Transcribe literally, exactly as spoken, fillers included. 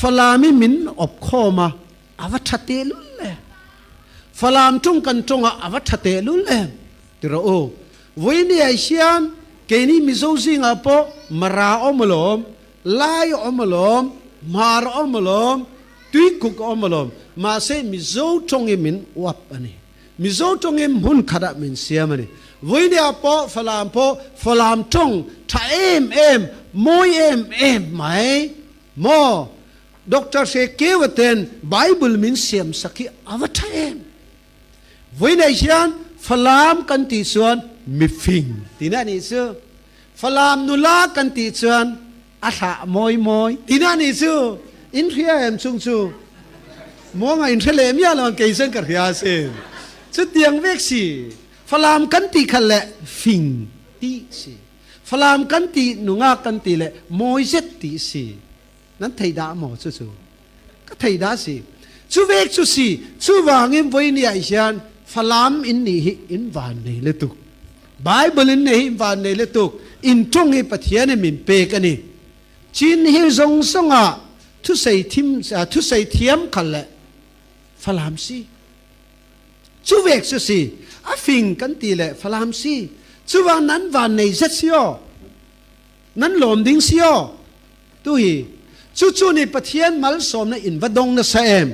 Falam i min opkhawm a, a va ṭha tehlul le. Falam ṭong kan ṭong a, a va ṭha tehlul le. Ti rawh u. Voi ni ah hian keini Mizo zingah pawh Mara a awm alawm, Lai a awm alawm, Hmar a awm alawm, Tuikuk a awm alawm. Mahse, Mizo ṭawng i min uap a ni. Mizo ṭawng i hmun khatah min siam a ni. Voi ni ah pawh Falam pawh, Falam ṭawng ṭha em em, mawi em em mai. Maw? Doctor Hrekeu ten Bible min siamsak hi a va ṭha em. Voi ni ah hian Falam kan tih chuan mifing tina a ni chu. Falam nula kan tih chuan a hlah mawi mawi tina a ni chu. In hria em chung chu? Muanga in hre leh miah lo ang, kei chuan ka hria sin. Chutiang vek si. Falam kan tih khat leh fing tih si. Falam kan tih nunga kan tih leh mawi zet tih si. Nan thei dah maw chu chu? Ka thei dah si. Chu vek chu si. Chuvangin voi ni ah hian Falam in nih hi in vannei lutuk. Bible in nih hi in vannei lutuk. In ṭawng hi Pathian in min pek a ni. Chin Hill zawng zawngah thusei thim, ah, thusei thiam khat leh Falam si. Chu vek chu si, a fing kan tih leh Falam si. Chuvang nan vannei zet si aw. Nan lawm ding si aw. Tu hi, chu chu ni Pathian malsawmna in va dawng nasa em.